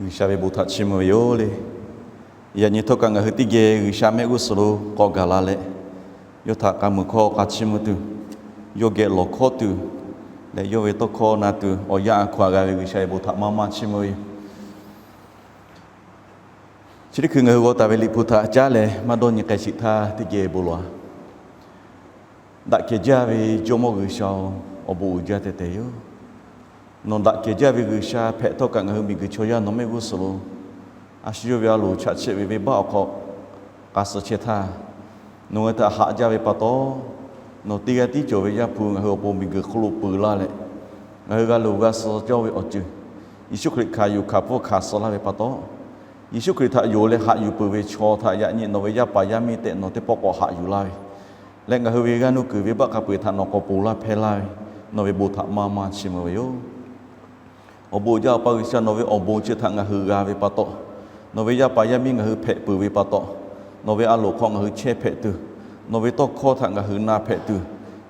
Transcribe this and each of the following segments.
G'uiˬsha ve bon htaꞈ chiˇ mvuh ve yoˬ le. Yaꞈ nyi htawˇ kaꞈ ngaˬ hui teˇ geh G'uiˬsha mehˆ g'uˇ suhˍ lo k'awꞈ gaˬ la leh, yawˇ htaꞈ k'a muiˬ hkawˇ k'a chiˇ mvuh tuˬ, yawˇ geh lawˬ hkawˇ tuˬ leh yawˇ ve tawˇ hkawˇ na tuˬ awˬ yanˇ a hkaw aꞈ g'a ve G'uiˬsha ve bon htaꞈ maˇ maˇ chiˇ mvuh ve yoˬ. Chi teˇ hkui ngaˬ hui g'aw taˍ ve Liꞈ hpu htaꞈ caˉ leh maˇ dawˇ nyi k'ai sheˍ htaˇ teˇ geh bon lawˬ-a. Daꞈ kehˬ jaˇ ve Jawˇmawˇ G'uiˬsha-oˬ, awˬ bon uiˍ jaˇ tehꞈ tehꞈ yoˬ. Nawˬ daꞈ kehˬ jaˇ ve G'uiˬsha hpehꞈ htawˇ kaꞈ ngaˬ hui miˬguiˬ chaw yaˇ nawˬ mehˆ g'uˇ suhˍ lo a shu yawˇ ve a loˍ chaꞈ chehˇ ve venˇbaˆ awˬ hk'aw k'a suh chehˇ htaˇ, nawˬ ngaˬ hui htaꞈ haꞈ jaˇ ve pa taw, nawˬ teˇ g'aˇ tiˉ cawˬ ve Yaˇ hpu ngaˬ hui awˬ pon miˬguiˬ hk'oˆ lo peuˬ laˇ leh, ngaˬ hui g'a loˍ g'a suh cawˇ ve awˬ ceuˬ Yeˍsuˆ Hkriꞈ hkanˍ yuˬ hkanˍ pfuhˇ hkanˍ suh laˇ ve pa taw, Yeˍsuˆ Hkriꞈ htaꞈ yonˍ leh haꞈ yuˬ peuˬ ve chaw htaꞈ yaꞈ nyi nawˬ ve yaˇ paˍ yaˇ miˇ tehꞈ nawˬ teˇ pawˆ k'awꞈ haꞈ yuˬ laˇ ve leh, ngaˬ hui ve g'aˇ nuˇ kuiˬ venˇbaˆ hk'a peu-eˬ htaꞈ nawˬ k'awꞈ ponˬ laˇ hpehˇ laˇ ve, nawˬ ve bon htaꞈ maˇ maˇ chiˇ mvuh ve yoˬ. Awˬ bon jaˇ Awˬ pa G'uiˬsha, nawˬ ve awˬ bon chi htaꞈ ngaˬ hui g'a ve pa taw, nawˬ ve yaˇ paˍ yaˇ miˇ ngaˬ hui hpehꞈ peuˬ ve pa taw, nawˬ ve a loˍ hk'aw ngaˬ hui chehˇ hpehꞈ tuˬ, nawˬ ve tawˇ hkawˇ htaꞈ ngaˬ hui na hpehꞈ tuˬ,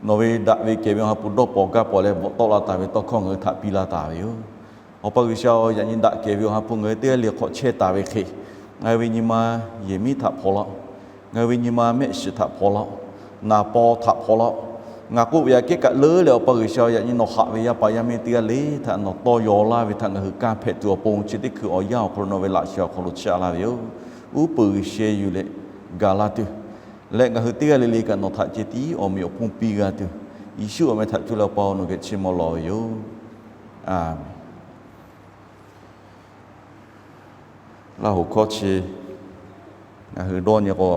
nawˬ ve daꞈ ve kehˬ ve Awˬ ha hpu dawˇ paw gaˇ paw leh bvuhꞈ tawˆ la taˍ ve tawˇ hkawˇ ngaˬ hui htaꞈ piˇ laˇ taˍ ve yoˬ. Awˬ pa G'uiˬsha-oˬ, yaꞈ nyi daꞈ kehˬ ve Awˬ ha hpu ngaˬ hui teˇ g'aˇ le hk'awꞈ chehˇ taˍ ve hk'e, ngaˬ hui ve nyi ma yehˬ miˉ htaꞈ hpaw laˇ-oˆ. Ngaˬ hui ve nyi ma mehˆ shiˍ htaꞈ hpaw laˇ-oˆ. Naˍ paw htaꞈ hpaw laˇ-oˆ. Ngaˬ k'oˆ ve aꞈ kehˉ kaꞈ leuˉ leh Awˬ pa G'uiˬsha-oˬ, yaꞈ nyi nawˬ haꞈ ve yaˇ paˍ yaˇ miˇ teˇ g'aˇ le htaꞈ nawˬ tawˇ yaw laˇ ve htaꞈ ngaˬ hui kanˇ hpehꞈ tuˬ awˬ pon chi teˇ hkui awˬ yanˇ awˬ hk'aw lo nawˬ ve laꞈ sheh awˬ hk'aw lo chiˇ aꞈ laˇ ve yoˬ. Uˉ peunˍ g'uiˬsha yuˬ leh gaˬ la tuˬ leh ngaˬ hui teˇ g'aˇ le le kaꞈ nawˬ htaꞈ ceh tiˉ awˬ meꞈ awˬ hponˇ piˇ g'a tuˬ, Yeˍsuˆ awˬ meh htaꞈ cuˇ leh Awˬ pa-oˬ, nawˬ geh chiˇ mvuh lawˬ ve yoˬ. Aˬ menˍ. Laˇ hoˍ hkawˇ chi ngaˬ hui dawˇ nyi k'o,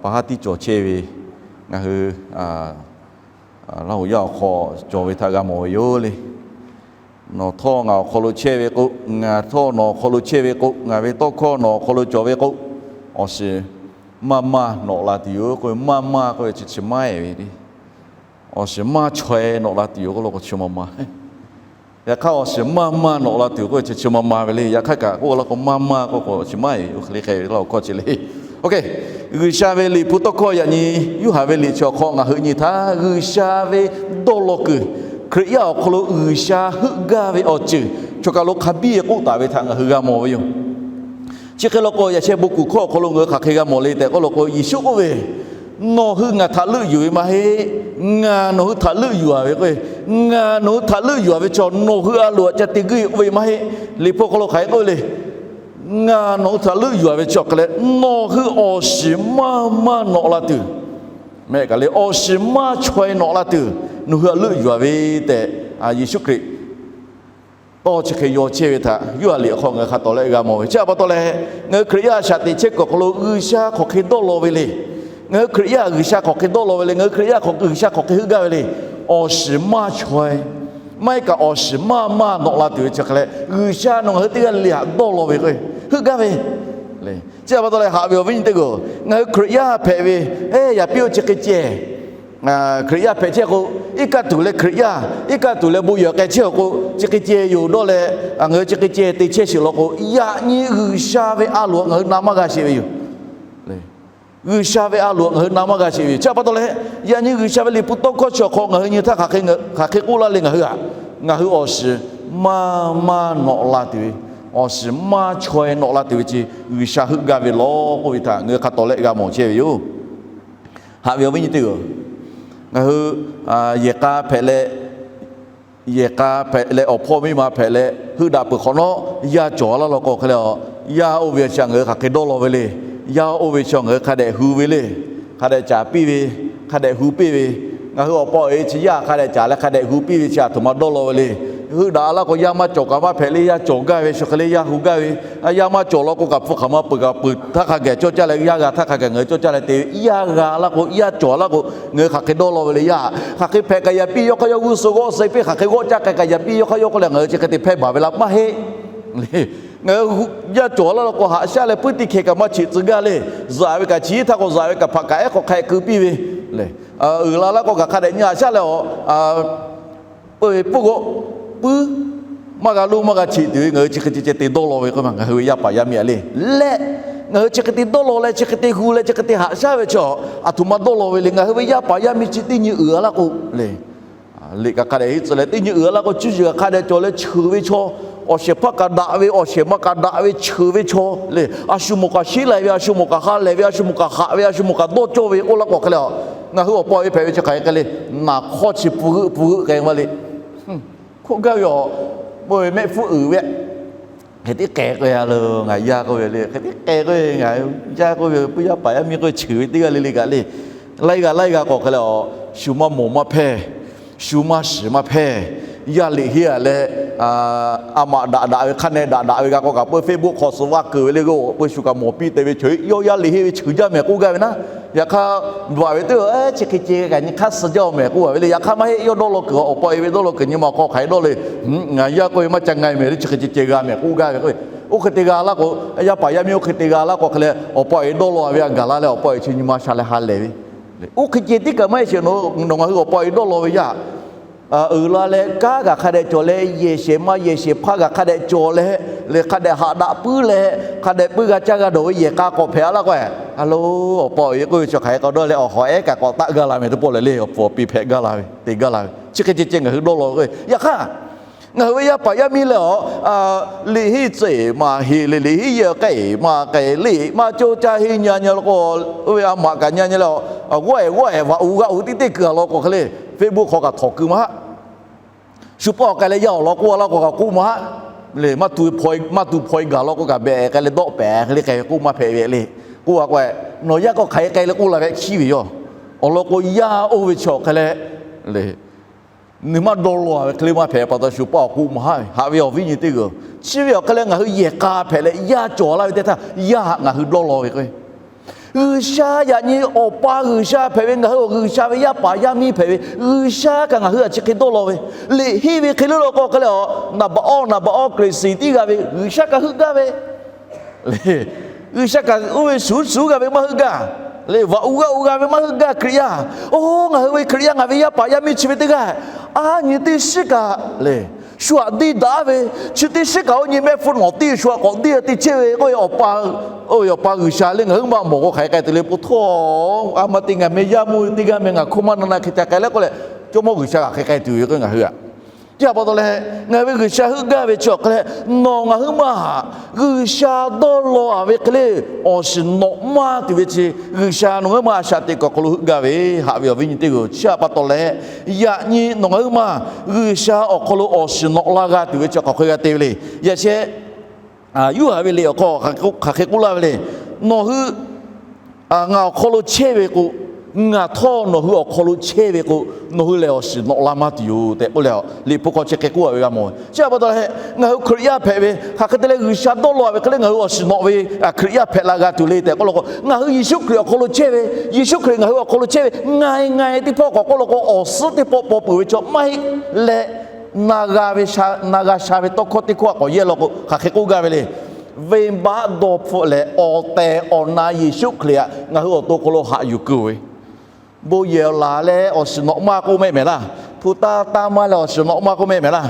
pa haˉ tiˉ cawˬ chehˇ ve, ngaˬ hui Laˇ hoˍ yaˇ awˬ hk'aw cawˬ ve htaꞈ g'a mawˬ ve yoˬ le. Nawˬ htawˇ ngaˬ awˬ hk'aw lo chehˇ ve k'o, ngaˬ htawˇ nawˬ awˬ hk'aw lo chehˇ ve k'o, ngaˬ ve tawˇ hkawˇ nawˬ awˬ hk'aw lo cawˬ ve k'o, awˬ shiˍ maˇ maˇ nawꞈ la tuˬ yoˬ k'oˆ ve, maˇ maˇ k'oˆ ve chi chi maˇ-e ve le. Awˬ shiˍ maˇ chaweh nawꞈ la tuˬ yoˬ k'oˆ lo k'o, chi maˇ maˇ. Yaꞈ hk'aˇ, awˬ shiˍ maˇ maˇ nawꞈ la tuˬ k'oˆ ve chi chi maˇ maˇ ve le. Yaꞈ hk'aˇ kaꞈ k'oˆ la k'o, maˇ maˇ k'oˆ k'o, chi maˇ-e ve, oˇ hk'e le hk'e ve laˇ hoˍ hkawˇ chi le. G'uiˬsha ve Liꞈ hpu tawˇ hkawˇ yaꞈ nyi Yoˇhanˬ ve liꞈ chi awˬ hk'aw ngaˬ hui nyi htaˇ, G'uiˬsha ve dawˇ law kuiˬ, Hkriꞈ yaˇ awˬ hk'aw lo G'uiˬsha heuˆ gaˇ ve awˬ ceuˬ choˬ kaˬ lo hk'a biˇ k'oˆ taˍ ve htaꞈ ngaˬ hui g'a mawˬ ve yoˬ. Chi hk'e law k'o, yaꞈ sheh bon kuˬ hkawˇ awˬ hk'aw lo ngaˬ hui hk'aˬ hk'e g'a mawˬ le tehꞈ k'oˆ law k'o, Yeˍsuˆ k'oˆ ve, Nawˬ hui ngaˬ htaꞈ leuˆ yuˬ ve maˇ heˆ. Ngaˬ nawˬ hui htaꞈ leuˆ yuˬ a ve k'o, ngaˬ nawˬ hui htaꞈ leuˆ yuˬ a ve chaw nawˬ hui a loˍ aꞈ ca te guˇ ve k'oˆ ve maˇ heˆ. Liꞈ hpu hk'aw lo hk'aˬ hk'e k'oˆ ve le. Ngaˬ nawˬ hui htaꞈ leuˆ yuˬ a ve chi awˬ hk'e leh, nawˬ hui awˬ shiˍ maˇ maˇ nawꞈ la tuˬ, mehˆ kaꞈ le awˬ shiˍ maˇ chaweh nawꞈ la tuˬ, nawˬ hui htaꞈ leuˆ yuˬ a ve tehꞈ, Yeˍsuˆ Hkriꞈ tawˇ chi hk'e yaw chehˇ ve htaꞈ Yoˇhanˬ liꞈ awˬ hk'aw ngaˬ hui hk'a tawˍ leh g'a mawˬ ve. Chi htaꞈ pa taw leh, ngaˬ hui Hkriꞈ yaˇ shaꞈ teꞈ chehˇ kuiˬ awˬ hk'aw lo G'uiˬsha hk'aˬ hk'e dawˇ law ve le. Ngaˬ hui Hkriꞈ yaˇ G'uiˬsha hk'aˬ hk'e dawˇ law ve le. Ngaˬ hui Hkriꞈ yaˇ hk'aˬ G'uiˬsha hk'aˬ hk'e heuˆ gaˇ ve le. Awˬ shiˍ maˇ chaweh, maˇ heˆ kaꞈ awˬ shiˍ maˇ maˇ nawꞈ la tuˬ ve chi hk'e leh, G'uiˬsha nawˬ ngaˬ hui teˇ g'aˇ le le htaꞈ dawˇ law ve k'o, heuˆ gaˇ ve le. Chi htaꞈ pa taw leh, haꞈ ve awˬ viˉ nyi teˇ hpaˍ-oˬ, ngaˬ hui Hkriꞈ yaˇ hpehꞈ ve, yaꞈ piˇ-oˆ chi hk'e ceh Hkriꞈ yaˇ hpehꞈ chehˇ k'o, iˉ kaˆ tuˬ leh Hkriꞈ yaˇ, iˉ kaˆ tuˬ leh bon yehˬ k'ai chehˇ-oˬ k'o, chi hk'e ceh yoˬ dawˇ leh, ngaˬ hui chi hk'e ceh te chehˇ sheˍ law k'o, yaꞈ nyi G'uiˬsha ve a loˍ ngaˬ hui na maˇ g'a sheˍ ve yoˬ. G'uiˬsha ve a loˍ ngaˬ hui na maˇ g'a sheˍ ve yoˬ. Chi htaꞈ pa taw leh, yaꞈ nyi G'uiˬsha ve Liꞈ hpu tawˇ hkawˇ chi awˬ hk'aw ngaˬ hui nyi htaˇ hk'aˬ hk'e, hk'aˬ hk'e k'oˆ laˇ le ngaˬ hui aꞈ, ngaˬ hui awˬ shiˍ maˇ maˇ nawꞈ la tuˬ ve, awˬ shiˍ maˇ chaweh nawꞈ la tuˬ ve chi G'uiˬsha heuˆ gaˇ ve law k'oˆ ve htaꞈ ngaˬ hui hk'a tawˍ leh g'a mawˬ chehˇ ve yoˬ. Haꞈ ve awˬ viˉ nyi teˇ hpaˍ-oˬ, ngaˬ hui yehˬ k'a hpehꞈ leh, yehˬ k'a hpehꞈ leh awˬ hpawˇ miˇ ma hpehꞈ leh heuˆ daꞈ peuˬ hk'awꞈ nawˉ, yaˇ cawˬ laˇ law k'o hk'e le, yaˇ oˇ ve chi ngaˬ hui hk'aˬ hk'e dawˇ law ve le. Yaˇ oˇ ve chi ngaˬ hui hk'a dehꞈ hu ve le. Hk'a dehꞈ caˍ piˇ ve, hk'a dehꞈ hu piˇ ve. Ngaˬ hui awˬ pa awˬ e chi yaˇ hk'a dehꞈ caˍ leh hk'a dehꞈ hu piˇ ve chi aˬ htoꞈ ma dawˇ law ve le. Heuˆ daꞈ laˇ k'o, yaˇ maˇ cawˬ kaꞈ maˇ hpehꞈ le, yaˇ cawˬ gaˇ ve chi hk'e le, yaˇ hu gaˇ ve. Yaˇ maˇ cawˬ law k'o kaꞈ, hpu hk'aˬ ma peuˬ kaꞈ peuˬ htaˇ hk'a gaˬ cawˇ caˇ leh, yaˇ g'a htaˇ hk'a gaˬ ngaˬ hui cawˇ caˇ leh te ve. Yaˇ g'a laˇ k'o, yaˇ cawˬ laˇ k'o, ngaˬ hui hk'aˬ hk'e dawˇ law ve le. Yaˇ hk'aˬ hk'e hpehꞈ kaꞈ yaꞈ piˇ yawˇ hk'aˇ yawˇ g'uˇ suhˍ g'awˆ suh piˇ, hk'aˬ hk'e g'awˆ caˇ k'ai kaꞈ yaꞈ piˇ yawˇ hk'aˇ yawˇ k'oˆ leh ngaˬ hui chi hk'e te hpehˇ baˬ ve laˇ maˇ heˆ. Ngaˬ hui yaˇ cawˬ laˇ law k'o, haꞈ shaˉ leh puiˉ teˇ hkeh kaꞈ maˇ cheꞈ tcuh gaˇ le. Zuhꞈ ve kaꞈ chi htaˇ k'o, zuhꞈ ve kaꞈ hpaꞈ kaꞈ ehˉ k'awꞈ hk'aꞈ keu piˇ ve le. Uiˍ la laˇ k'o kaꞈ hk'a dehꞈ nyi haꞈ shaˉ leh awˬ peuˬ ve puiˉ g'awˆ puiˉ maˇ g'a loˇ maˇ g'a cheꞈ tuˬ ve ngaˬ hui chi hk'e ceh ceh te dawˇ law ve k'o, ngaˬ hui ve yaˇ paˍ yaˇ miˇ a le leh, ngaˬ hui chi hk'e te dawˇ law leh chi hk'e te hu leh chi hk'e te haꞈ shaˉ ve chi aˬ htoꞈ ma dawˇ law ve le. Ngaˬ hui ve yaˇ paˍ yaˇ miˇ chi teˇ nyi uiˍ a laˇ k'o le, liꞈ kaꞈ hk'a dehꞈ henˇ tcuh leh teˇ nyi uiˍ a laˇ k'o, cuˇ yiˍ kaꞈ hk'a dehꞈ cawˬ leh cheuˬ ve chaw, Awˬ shehˍ hpaˇ kaꞈ daꞈ ve, awˬ shehˍ ma kaꞈ daꞈ ve, cheuˬ ve chaw le, a shu mawˬ kaꞈ sheˉ lai ve, a shu mawˬ kaꞈ ha lehˬ ve, a shu mawˬ kaꞈ haꞈ ve, a shu mawˬ kaꞈ dawˇ cawˇ ve k'oˆ laˇ k'o hk'e leh, ngaˬ hui awˬ pa awˬ e hpehꞈ ve chi hk'aˬ hk'e le, naˍ hk'awˇ chi pu heuˆ pu heuˆ k'ai maˇ le. Hk'oˆ gaˇ ve awˬ, mehˆ hpfuhˇ uiˍ ve hk'e tiˉ k'ai k'oˆ ve a le, ngaˬ yaˇ k'oˆ ve le, hk'e tiˉ k'ai k'oˆ ve, ngaˬ yaˇ k'oˆ ve, puiˉ yaˇ paˍ yaˇ miˇ k'oˆ ve cheuˬ ve teˇ g'aˇ le le kaꞈ le, laiˉ g'aˇ laiˉ g'aˇ k'awꞈ hk'e leh a, shu maˇ mawˬ maˇ hpehˇ, shu maˇ shiˍ maˇ hpehˇ, yaˇ liꞈ henˇ a leh, a maꞈ daꞈ daꞈ ve hk'a neh daꞈ daꞈ ve g'a k'awꞈ kaꞈ peu Facebook hk'aw suh vaˇ keu ve le k'o, peu shu kaꞈ mawˬ piˇ te ve chaw, yawˇ yaˇ liꞈ henˇ ve cheuˬ jaˇ mehˍ k'oˆ gaˇ ve naˉ. Yaꞈ hk'aˇ, bvuhꞈ ve teˇ, chi hk'e ceh kaꞈ nyi hk'aˇ suh jaˇ mehˍ k'oˆ ve le. Yaꞈ hk'aˇ maˇ heˆ, yawˇ dawˇ law kuiˬ awˬ pa awˬ e ve dawˇ law kuiˬ nyi ma hk'aw hk'aˬ hk'e dawˇ le. Ngaˬ yaˇ k'oˆ ve maˇ ca nga e mehˍ le, chi hk'e ceh ceh g'a mehˍ k'oˆ gaˇ ve k'o, oˇ hk'e te g'a laˇ k'o, yaˇ paˍ yaˇ miˇ oˇ hk'e te g'a laˇ k'o hk'e leh awˬ pa awˬ e dawˇ law ve a gaˬ la leh awˬ pa awˬ e chi nyi ma sha leh ha lehˬ ve. Oˇ hk'e ceh tiˉ kaꞈ maˇ heˆ sheˍ, nawˬ ngaˬ hui awˬ pa awˬ e dawˇ law ve yaˇ uiˍ la leh kanˉ g'aꞈ hk'a dehꞈ cawˬ leh, yehˬ shehˍ ma yehˬ shehˍ hpaˇ g'aꞈ hk'a dehꞈ cawˬ leh, le hk'a dehꞈ haꞈ daꞈ puiˉ leh, hk'a dehꞈ puiˉ g'a caˇ g'a dawˬ ve yehˬ k'a k'awꞈ hpehꞈ a laˇ k'o, a lo, awˬ pa awˬ e k'oˆ ve chi hk'aˬ hk'e k'awꞈ dawˇ leh awˬ hawˍ ehˉ kaꞈ k'awꞈ taˆ gaˇ la mehˍ teˇ pawˆ leh le, awˬ pfuhˍ awˬ pi hpehꞈ gaˇ la ve te gaˇ la ve chi hk'e ceh ceh ngaˬ hui dawˇ law ve. Yaꞈ hk'aˇ, ngaˬ hui ve yaˇ paˍ yaˇ miˇ leh a, liꞈ henˇ tcuh maˇ heˆ le, liꞈ henˇ yehˬ k'ai maˇ k'ai, liꞈ maˇ cawˇ caˇ henˇ nyi nyi la k'o, oˇ ve a maꞈ kaꞈ nyi nyi leh, g'awˇ ehˍ g'awˇ ehˍ vaꞈ uˍ g'a uˍ tiˉ teˇ kuiˬ a law k'o hk'e le, Facebook hk'aw kaꞈ htawnˍ keu maˇ haˆ. Shu paˇ awˬ k'ai leh yaˇ awˬ lawn k'oˆ a laˇ k'o kaꞈ k'oˆ maˇ haˆ. Le, maˇ tu hpaw e gaˬ law k'o kaꞈ behꞈ k'ai leh dawˆ pehˍ hk'e le k'ai ve k'oˆ maˇ hpehꞈ ve le. K'oˆ a k'o, nawˬ yaˇ k'awꞈ hk'aˬ hk'e k'ai leh k'oˆ la ve hkiˉ ve yoˬ. Awˬ lawn k'o, yaˇ oˇ ve chi awˬ hk'e leh, le, nyi maˇ dawˇ law ve hk'e le maˇ hpehꞈ pa taw shu paˇ awˬ k'oˆ maˇ haˆ ve. Haꞈ ve awˬ viˉ nyi teˇ g'aˇ, chi ve awˬ hk'e leh ngaˬ hui yehˬ k'a hpehꞈ leh yaˇ cawˬ laˇ ve teˇ htaˇ, yaˇ haꞈ ngaˬ hui dawˇ law ve k'o, G'uiˬsha yaꞈ nyi Awˬ pa G'uiˬsha hpehꞈ ve, ngaˬ hui awˬ G'uiˬsha ve yaˇ paˍ yaˇ miˇ hpehꞈ ve, G'uiˬsha kaꞈ ngaˬ hui htaꞈ chi hk'e dawˇ law ve, liꞈ henˇ ve hk'e le law k'o hk'e leh a, naˍ baꞈ awˇ naˍ baꞈ awˇ Hkriꞈ shiˍ tiˉ g'a ve, G'uiˬsha kaꞈ heuˆ gaˇ ve G'uiˬsha kaꞈ oˇ ve shuˍ shuˍ g'a ve maˇ heuˆ gaˇ. Le, vaꞈ uˍ g'aˇ uˍ g'a ve maˇ heuˆ gaˇ Hkriꞈ yaˇ. Oˇ, ngaˬ hui ve Hkriꞈ yaˇ, ngaˬ ve yaˇ paˍ yaˇ miˇ chi ve teˇ g'aˇ, a nyi teˇ shiˉ kaꞈ le, shu aꞈ diˇ daꞈ ve, chi teˇ shiˉ kaꞈ oˇ nyi mehˆ hpfuhˇ nawˬ tiˇ shu aꞈ k'awꞈ diˇ teˇ chehˇ ve k'oˆ ve, Awˬ pa G'uiˬsha le ngaˬ hui maˇ mawˬ k'o hk'aˬ hk'e k'ai tuˬ le, po htawˇ a ma te ngaˬ meh yaˇ meuˇ teˇ g'aˇ meh ngaˬ hkawˇ maˇ na na hk'e ca k'ai leh k'oˆ leh, Jawˇmawˇ G'uiˬsha kaꞈ hk'e k'ai tuˬ ve k'o ngaˬ hui aꞈ Chi htaꞈ pa taw leh, ngaˬ hui ve G'uiˬsha heuˆ gaˇ ve chi awˬ hk'e leh, nawˬ ngaˬ huiˉ maˇ haꞈ G'uiˬsha dawˇ law a ve hk'e le, awˬ shiˍ nawꞈ maˇ tuˬ ve chi G'uiˬsha nawˬ ngaˬ huiˉ maˇ a shaꞈ teꞈ kuˬ awˬ hk'aw lo heuˆ gaˇ ve, haꞈ ve awˬ viˉ nyi teˇ g'aˇ. Chi htaꞈ pa taw leh, yaꞈ nyi nawˬ ngaˬ huiˉ maˇ G'uiˬsha awˬ hk'aw lo awˬ shiˍ nawꞈ la g'a tuˬ ve chi hk'aˬ hk'e g'a te ve le. Yaꞈ sheh, Yoˇhanˬ ve liꞈ awˬ hk'aw hk'aˬ hk'e k'oˆ laˇ ve le. Nawˬ hui ngaˬ awˬ hk'aw lo chehˇ ve k'o, ngaˬ htawˇ nawˬ hui awˬ hk'aw lo chehˇ ve k'o, nawˬ hui lehˬ awˬ shiˍ nawꞈ la maˇ tuˬ yoˬ tehꞈ k'oˆ leh, liꞈ hpu hk'aw chi hk'e k'oˆ a ve g'a mawˬ ve. Chi htaꞈ pa taw leh, ngaˬ hui Hkriꞈ yaˇ hpehꞈ ve hk'aˬ hk'e te leh G'uiˬsha dawˇ law a ve hk'e le ngaˬ hui awˬ shiˍ nawꞈ ve Hkriꞈ yaˇ hpehꞈ la g'a tuˬ le tehꞈ k'oˆ law k'o, ngaˬ hui Yeˍsuˆ Hkriꞈ awˬ hk'aw lo chehˇ ve, Yeˍsuˆ Hkriꞈ ngaˬ hui awˬ hk'aw lo chehˇ ve, nga e nga e teˇ hpawˇ k'awꞈ k'oˆ law k'o, awˬ suhˉ teˇ pawˆ paw peuˬ ve chaw maˇ heˆ leh, na g'a ve, na g'a sha ve tawˇ hkawˇ teˇ hkawˇ a k'awꞈ yehˇ law k'o, hk'aˬ hk'e k'oˆ gaˇ ve le. Venˇbaˆ dawˇ hpfuhˆ leh awˬ tehˬ awˬ na Yeˍsuˆ Hkriꞈ htaꞈ ngaˬ hui awˬ to hk'aw lo haꞈ yuˬ keu ve, bon yehˬ awˬ laˬ leh awˬ shiˍ nawꞈ maˇ k'oˆ mehˆ mehˍ laˇ. Hpu taˇ taˇ maˇ leh awˬ shiˍ nawꞈ maˇ k'oˆ mehˆ mehˍ laˇ.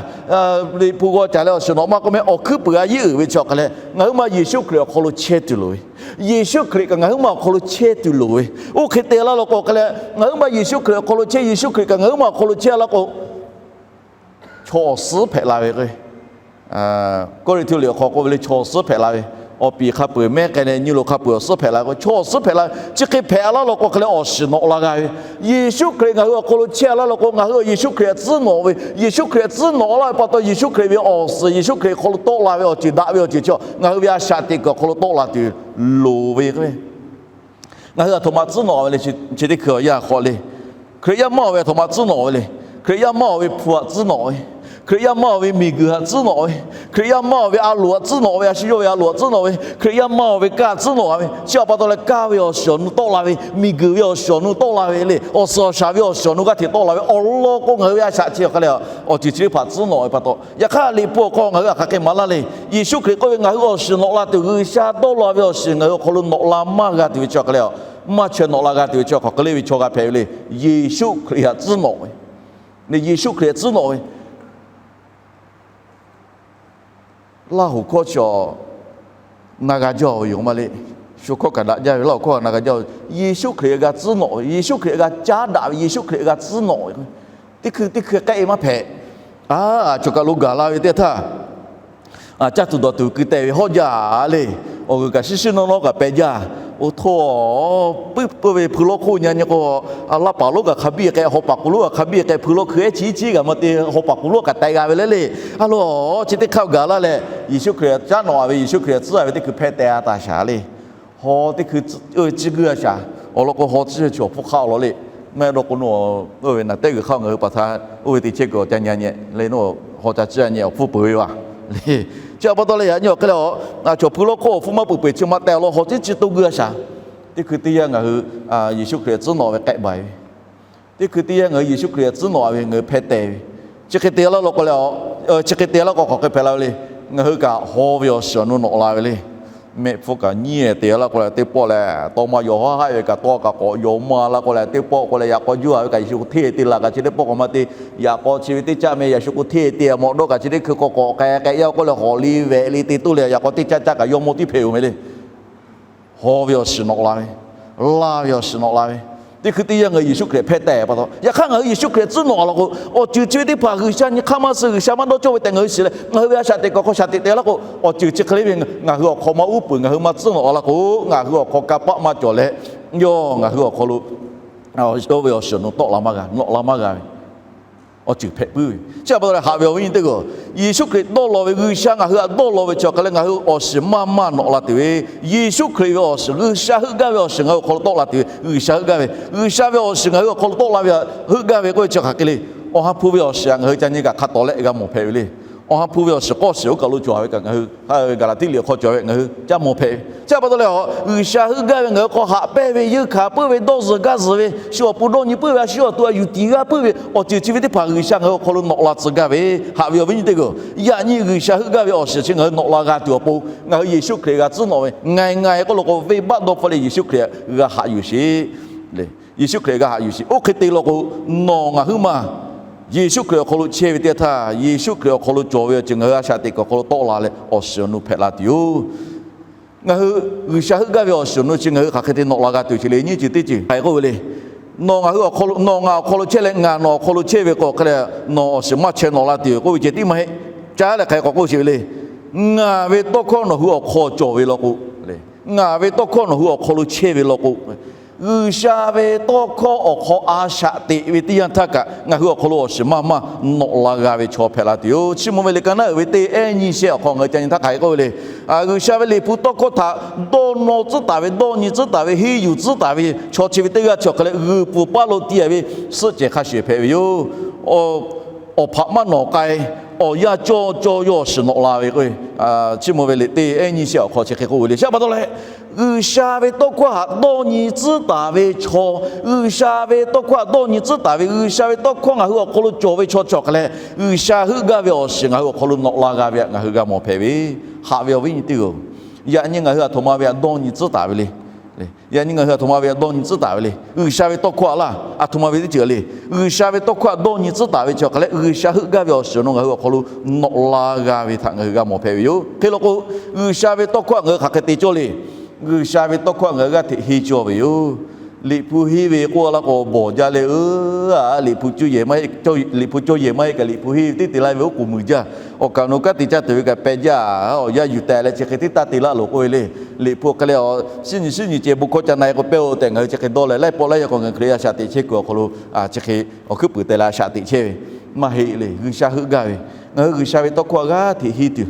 Liꞈ hpu g'aw caˍ leh awˬ shiˍ nawꞈ maˇ k'oˆ mehˆ, awˬ hkuiˉ puiˍ a yeˉ uiˍ ve chi awˬ hk'e leh, ngaˬ huiˉ maˇ Yeˍsuˆ Hkriꞈ awˬ hk'aw lo chehˇ tuˬ loˍ ve, Yeˍsuˆ Hkriꞈ kaꞈ ngaˬ huiˉ maˇ awˬ hk'aw lo chehˇ tuˬ loˍ ve, oˇ hk'e te laˇ law k'o hk'e leh, ngaˬ huiˉ maˇ Yeˍsuˆ Hkriꞈ awˬ hk'aw lo chehˇ, Yeˍsuˆ Hkriꞈ kaꞈ ngaˬ huiˉ maˇ awˬ hk'aw lo chehˇ law k'o, chaw awˬ suhˉ hpehꞈ la ve k'o, Kawˇrenˍhtuˆ liꞈ awˬ hk'aw k'oˆ ve le, chaw awˬ suhˉ hpehꞈ la ve, awˬ piˍ hk'a peuˬ mehˉ k'ai leh nyi lo hk'a peuˬ awˬ suhˉ hpehꞈ la ve k'o, chaw awˬ suhˉ hpehꞈ la ve chi hk'e hpehꞈ a laˇ law k'o hk'e leh awˬ shiˍ nawꞈ la g'a ve, Yeˍsuˆ Hkriꞈ ngaˬ hui awˬ hk'aw lo chehˇ a laˇ law k'o, ngaˬ hui Yeˍsuˆ Hkriꞈ tcuhˉ nawꞈ ve, Yeˍsuˆ Hkriꞈ tcuhˉ nawꞈ laˇ ve pa taw, Yeˍsuˆ Hkriꞈ ve awˬ suhˍ Yeˍsuˆ Hkriꞈ hk'aw lo tawˆ la ve awˬ ceuˬ daꞈ ve awˬ ceuˬ chi ngaˬ hui ve a shaꞈ teꞈ kuˬ awˬ hk'aw lo tawˆ la tuˬ loˍ ve k'o, ngaˬ hui aˬ htoꞈ ma tcuhˉ nawꞈ ve le. Chi teˇ hkui awˬ yanˇ hk'aw le, Hkriꞈ yaˇ maˇ awˬ ve aˬ htoꞈ ma tcuhˉ nawꞈ ve le. Hkriꞈ yaˇ maˇ awˬ ve hpu htaꞈ tcuhˉ nawꞈ ve, Hkriꞈ yaˇ maˇ awˬ ve miˬguiˬ htaꞈ tcuhˉ nawꞈ ve, Hkriꞈ yaˇ maˇ awˬ ve a loˍ htaꞈ tcuhˉ nawꞈ ve, a shu yawˇ ve a loˍ htaꞈ tcuhˉ nawꞈ ve, Hkriꞈ yaˇ maˇ awˬ ve kaˇ tcuhˉ nawꞈ ve, chi htaꞈ pa taw leh kaˇ ve awˬ shiˍ awˬ nu tawˆ la ve, miˬguiˬ ve awˬ shiˍ awˬ nu tawˆ la ve le, awˬ suhˍ awˬ shaˍ ve awˬ shiˍ awˬ nu g'aˇ hteꞈ tawˆ la ve awˬ lawn k'o, ngaˬ hui ve a shaꞈ chi awˬ hk'e leh awˬ ceuˬ chi teˇ hpaˍ tcuhˉ nawꞈ ve pa taw, yaꞈ hk'aˇ liꞈ hpu awˬ hk'aw ngaˬ hui htaꞈ hk'aˬ hk'e maˍ laˇ le. Yeˍsuˆ Hkriꞈ k'oˆ ve, ngaˬ hui awˬ shiˍ nawꞈ la tuˬ, G'uiˬsha dawˇ law ve awˬ shiˍ ngaˬ hui awˬ hk'aw lo nawꞈ la maˇ g'a tuˬ ve chi awˬ hk'e leh, maˇ chaweh nawꞈ la g'a tuˬ ve chi awˬ hk'e le ve chaw g'a hpehꞈ ve le. Yeˍsuˆ Hkriꞈ htaꞈ tcuhˉ nawꞈ ve, Yeˍsuˆ Hkriꞈ htaꞈ tcuhˉ nawꞈ ve Laˇ hoꞈ hkawˇ chi awˬ na g'a jaˇ ve yoˬ maˇ le. Shu hkawˇ kaꞈ daꞈ jaˇ ve, Laˇ hoꞈ hkawˇ kaꞈ na g'a jaˇ ve, Yeˍsuˆ Hkriꞈ g'a tcuhˉ nawꞈ ve, Yeˍsuˆ Hkriꞈ g'a caˉ daꞈ ve, Yeˍsuˆ Hkriꞈ g'a tcuhˉ nawꞈ ve, teˇ hkui teˇ hkui k'ehˆ e maˇ hpehꞈ. A, a cawˬ kaˬ lo gaˬ la ve teˇ htaˇ, caˇ tuˬ dawˬ tuˬ keu teh ve hawˉ jaˇ le. Awˬ g'uiˬ kaꞈ shiˉ shiˉ nawˉ nawˉ kaꞈ peh jaˇ. Oˇ htaˇ, puiˉ puiˉ ve hpu lawˉ hk'oˆ nyi nyi k'o, laˇ paˍ lonˉ kaꞈ hk'a biˇ k'ai, haw paˍ k'oˍ lonˉ kaꞈ hk'a biˇ k'ai, hpu lawˉ hkui ehˉ chi chi kaꞈ maˇ te, haw paˍ k'oˍ lonˉ kaꞈ taiˍ g'a ve le le. A lo, chi teˇ hk'aˇ gaˬ laˇ leh, Yeˍsuˆ Hkriꞈ caˉ nawꞈ a ve, Yeˍsuˆ Hkriꞈ tcuhˉ a ve teˇ hkui hpehˇ teh a taˍ shaˍ le. Hawˉ teˇ hkui tcuhˉ, oˇ ve tcuhˉ guˇ a shaˍ. Awˬ lawn k'o, hawˉ tcuhˉ chi awˬ hpfuhˇ hk'aˆ awˬ lawn le. Maˇ heˆ dawˇ k'o, nawˬ oˇ ve naˬ tehˉ g'uiˬ hk'aˆ ngaˬ hui paˍ htaꞈ oˇ ve teˇ chehˇ kuiˬ awˬ ca nyi nyi le, nawˬ hawˉ ca tcuhˉ a nyi awˬ hpfuhˇ peuˬ ve vaˬ le. Chi pa taw leh, yaꞈ nyi awˬ hk'e leh, a chaw hpu lawˉ hk'oˆ awˬ hpfuhˇ maˇ peuˬ peuˬ chi maˇ teh awˬ lawn hawˉ tcuhˉ chi toˇ guˇ a shaˍ. Teˇ hkui teˇ yanˇ ngaˬ hui Yeˍsuˆ Hkriꞈ tcuhˉ nawꞈ ve k'ehˆ baˬ ve, teˇ hkui teˇ yanˇ ngaˬ hui Yeˍsuˆ Hkriꞈ tcuhˉ nawꞈ ve ngaˬ hui hpehˇ teh ve, chi hk'e te laˇ law k'o leh, chi hk'e te laˇ k'o hk'aˬ hk'e hpehꞈ la ve le. Ngaˬ hui kaꞈ haw ve awˬ shiˍ awˬ nu nawꞈ la ve le. Mehˆ hpfuhˇ kaꞈ nyiˇ te laˇ k'o leh, teˇ pawˆ leh tawˇ maˇ yaw haˉ haˆ ve kaꞈ tawˇ kaꞈ k'awꞈ yaw maˇ laˇ k'o leh, teˇ pawˆ k'o leh yaꞈ k'aw juˇ a ve kaꞈ Yeˍsuˆ hk'o hteˇ te la kaꞈ chi teˇ pawˆ k'awꞈ maˇ te. Yaꞈ k'aw chi ve teˇ caˆ meh Yeˍsuˆ hk'o hteˇ te a mawꞈ dawˇ kaꞈ chi teˇ hkui k'awꞈ k'awꞈ k'ai k'ai yaˇ k'oˆ leh hawˍ le vehꞈ le te toˇ leh, yaꞈ k'aw teˇ caˆ caˆ kaꞈ yawˇ mawˇ tiˉ hpehꞈ yoˬ meh le. Haw ve awˬ shiˍ nawꞈ la ve, laˇ ve awˬ shiˍ nawꞈ la ve, teˇ hkui teˇ yanˇ ngaˬ hui Yeˍsuˆ Hkriꞈ hpehˇ teh pa taw. Yaꞈ hk'aˇ ngaˬ hui Yeˍsuˆ Hkriꞈ tcuhˉ nawꞈ la k'o, awˬ ceuˬ chi ve teˇ hpaˍ G'uiˬsha nyi hk'aˇ maˇ suh, G'uiˬsha maˇ dawˇ cawˇ ve tehꞈ ngaˬ hui shiˍ leh, ngaˬ hui ve a shaꞈ teꞈ kuiˬ awˬ hk'aw shaꞈ teꞈ teh laˇ k'o, awˬ ceuˬ chi hk'e le ve ngaˬ hui awˬ hk'aw maˇ uˉ peunˍ, ngaˬ hui maˇ tcuhˉ nawꞈ la k'o, ngaˬ hui awˬ hk'aw kanˇ paˆ maˇ cawˬ leh, yawˇ ngaˬ hui awˬ hk'aw lo oˇ ve awˬ shiˍ awˬ nu tawˆ la maˇ g'a, nawꞈ la maˇ g'a ve awˬ ceuˬ hpehꞈ puiˉ ve. Chi pa taw leh, haꞈ ve awˬ viˉ nyi teˇ g'aˇ, Yeˍsuˆ Hkriꞈ dawˇ law ve, G'uiˬsha ngaˬ hui htaꞈ dawˇ law ve chi awˬ hk'a leh ngaˬ hui awˬ shiˍ maˇ maˇ nawꞈ la tuˬ ve, Yeˍsuˆ Hkriꞈ ve awˬ shiˍ, G'uiˬsha heuˆ gaˇ ve awˬ shiˍ ngaˬ hui awˬ hk'aw lo tawˆ la tuˬ ve, G'uiˬsha heuˆ gaˇ ve, G'uiˬsha ve awˬ shiˍ ngaˬ hui awˬ hk'aw lo tawˆ la ve heuˆ gaˇ ve k'oˆ ve chi hk'aˬ hk'e le. Awˬ ha hpu ve awˬ shiˍ htaꞈ ngaˬ hui ca nyi kaꞈ hk'a tawˍ leh g'a mawˬ hpehꞈ ve le. Awˬ ha hpu ve awˬ shiˍ k'awˇ shiˍ oˇ kaˬ lo cawˬ ve kaꞈ ngaˬ hui Gaˍlaˍtiˆ liꞈ awˬ hk'aw cawˬ ve ngaˬ hui ca mawˬ hpehꞈ ve. Chi pa taw leh, G'uiˬsha heuˆ gaˇ ve ngaˬ hui hk'aw haꞈ pehnˇ ve, yeunˇ hkanˍ puiˉ ve, dawˇ zuhˬ gaˇ zuhˬ ve, shu awˬ pon dawˇ nyi puiˉ ve, a shu awˬ to a yuˬ tiˍ g'aˇ puiˉ ve awˬ ceuˬ chi ve teˇ hpaˍ G'uiˬsha ngaˬ hui awˬ hk'aw lo nawꞈ la tcuh gaˇ ve, haꞈ ve awˬ viˉ nyi teˇ g'aˇ, yaꞈ nyi G'uiˬsha heuˆ gaˇ ve awˬ shiˍ chi ngaˬ hui nawꞈ la g'a tuˬ awˬ pon, ngaˬ hui Yeˍsuˆ Hkriꞈ g'a tcuhˉ nawꞈ ve, ngaˬ ngaˬ k'oˆ lo k'o, venˇbaˆ dawˇ hpfuhˇ leh Yeˍsuˆ Hkriꞈ g'a haꞈ yuˬ sheˍ. Yeˍsuˆ Hkriꞈ g'a haꞈ yuˬ sheˍ. Oˇ hk'e te law k'o, nawˬ ngaˬ huiˉ maˬ Yeˍsuˆ Hkriꞈ awˬ hk'aw lo chehˇ ve teˇ yanˇ htaˇ, Yeˍsuˆ Hkriꞈ awˬ hk'aw lo cawˬ ve awˬ ceuˬ ngaˬ hui a shaꞈ teꞈ kuiˬ awˬ hk'aw lo tawˆ la leh awˬ shiˍ awˬ nu hpehꞈ la tuˬ yoˬ. Ngaˬ hui G'uiˬsha heuˆ gaˇ ve awˬ shiˍ awˬ nu chi ngaˬ hui hk'aˬ hk'e te nawꞈ la g'a tuˬ sheˍ le. Nyiˇ ceuˬ teˇ ceuˬ hk'aˬ hk'e k'oˆ ve le. Nawˬ ngaˬ hui awˬ hk'aw lo, nawˬ ngaˬ awˬ hk'aw lo chehˇ leh ngaˬ nawˬ awˬ hk'aw lo chehˇ ve k'o hk'e leh, nawˬ awˬ shiˍ maˇ chehˇ nawꞈ la tuˬ yoˬ k'oˆ ve ceh tiˉ maˇ heˆ. Caˉ leh hk'aˬ hk'e k'awꞈ k'oˆ sheˍ ve le. Ngaˬ ve tawˇ hkawˇ nawˬ hui awˬ hk'aw cawˬ ve law k'o, ngaˬ ve tawˇ hkawˇ nawˬ hui awˬ hk'aw lo chehˇ ve law k'o, G'uiˬsha ve tawˇ hkawˇ awˬ hk'aw a shaꞈ teꞈ ve teˇ yanˇ htaˇ kaꞈ, ngaˬ hui awˬ hk'aw lo awˬ shiˍ maˇ maˇ nawꞈ la g'a ve chaw hpehꞈ la tuˬ yoˬ. Chiˇ mvuh ve liꞈ ka naˉ uiˍ ve teˇ ehˉ nyiˇ shehˆ awˬ hk'aw ngaˬ hui ca nyi htaˇ hk'aˬ hk'e k'oˆ ve le. G'uiˬsha ve liꞈ hpu tawˇ hkawˇ htaꞈ dawˇ nawˇ tcuhˉ taˍ ve, dawˇ nyi tcuhˉ taˍ ve, henˇ yuˬ tcuhˉ taˍ ve chaw chi ve teˇ g'aˇ chi awˬ hk'e leh g'uiˬ pfuhˍ paˇ lo tiˇ a ve suhˆ cehˬ hk'a shuˍ hpehꞈ ve yoˬ. Awˬ hpaꞈ maˇ nawˬ k'ai, awˬ yanˇ cawˇ cawˇ yawˇ awˬ shiˍ nawꞈ la ve k'o, Chiˇ mvuh ve liꞈ teˇ ehˉ nyiˇ shehˆ awˬ hk'aw chi hk'e k'oˆ ve le. Chi pa taw leh, G'uiˬsha ve tawˇ hkawˇ htaꞈ dawˇ nyi tcuhˉ taˍ ve chaw, G'uiˬsha ve tawˇ hkawˇ htaꞈ dawˇ nyi tcuhˉ taˍ ve, G'uiˬsha ve tawˇ hkawˇ ngaˬ hui awˬ hk'aw lo cawˬ ve chaw chi awˬ hk'e leh, G'uiˬsha heuˆ gaˇ ve awˬ shiˍ ngaˬ hui awˬ hk'aw lo nawꞈ la g'a ve htaꞈ ngaˬ hui g'a mawˬ hpehꞈ ve, haꞈ ve awˬ viˉ nyi teˇ g'aˇ-oˬ, yaꞈ nyi ngaˬ hui aˬ htoꞈ ma ve htaꞈ dawˇ nyi tcuhˉ taˍ ve le. Yaꞈ nyi ngaˬ hui aˬ htoꞈ ma ve htaꞈ dawˇ nyi tcuhˉ taˍ ve le. G'uiˬsha ve tawˇ hkawˇ htaꞈ laˇ, aˬ htoꞈ ma ve teˇ ceuˬ le. G'uiˬsha ve tawˇ hkawˇ htaꞈ dawˇ nyi tcuhˉ taˍ ve chi awˬ hk'e leh, G'uiˬsha heuˆ gaˇ ve awˬ shiˍ awˬ nu ngaˬ hui awˬ hk'aw lo nawꞈ la g'a ve htaꞈ ngaˬ hui g'a mawˬ hpehꞈ ve yoˬ. Hk'e law k'o, G'uiˬsha ve tawˇ hkawˇ htaꞈ ngaˬ hui hk'aˬ hk'e te cawˇ le. G'uiˬsha ve tawˇ hkawˇ htaꞈ ngaˬ hui g'aˇ hteꞈ henˇ cawˇ ve yoˬ. Liꞈ hpu henˇ ve k'oˆ laˇ k'o, bawˬ jaˇ leh, a, liꞈ hpu cawˇ yehˬ maˇ heˆ, liꞈ hpu cawˇ yehˬ maˇ heˆ kaꞈ liꞈ hpu henˇ ve teˇ te laˇ ve oˉ k'oˍ muiˬ jaˇ. Awˬ kaꞈ awˬ nu kanˉ te caˇ tuˬ ve kaꞈ peh jaˇ, awˬ yanˇ yuˬ tehꞈ leh chi hk'e teˇ taˇ te laˇ loˬ k'oˆ ve le. Liꞈ hpu hk'e leh, shinˉ nyi shinˉ nyi ceh bon hkawˇ ca na e k'o pehˇ-oˬ tehꞈ ngaˬ hui chi hk'e dawˇ leh, laiˉ pawˆ laiˉ yaˇ k'o ngaˬ hui Hkriꞈ yaˇ shaꞈ teꞈ chehˇ kuiˬ awˬ hk'aw lo chi hk'e awˬ hkuiˉ puiˍ teh leh shaꞈ teꞈ chehˇ ve maˇ heˆ le. G'uiˬsha heuˆ gaˇ ve, ngaˬ hui G'uiˬsha ve tawˇ hkawˇ htaꞈ g'aˇ hteꞈ henˇ tuˬ,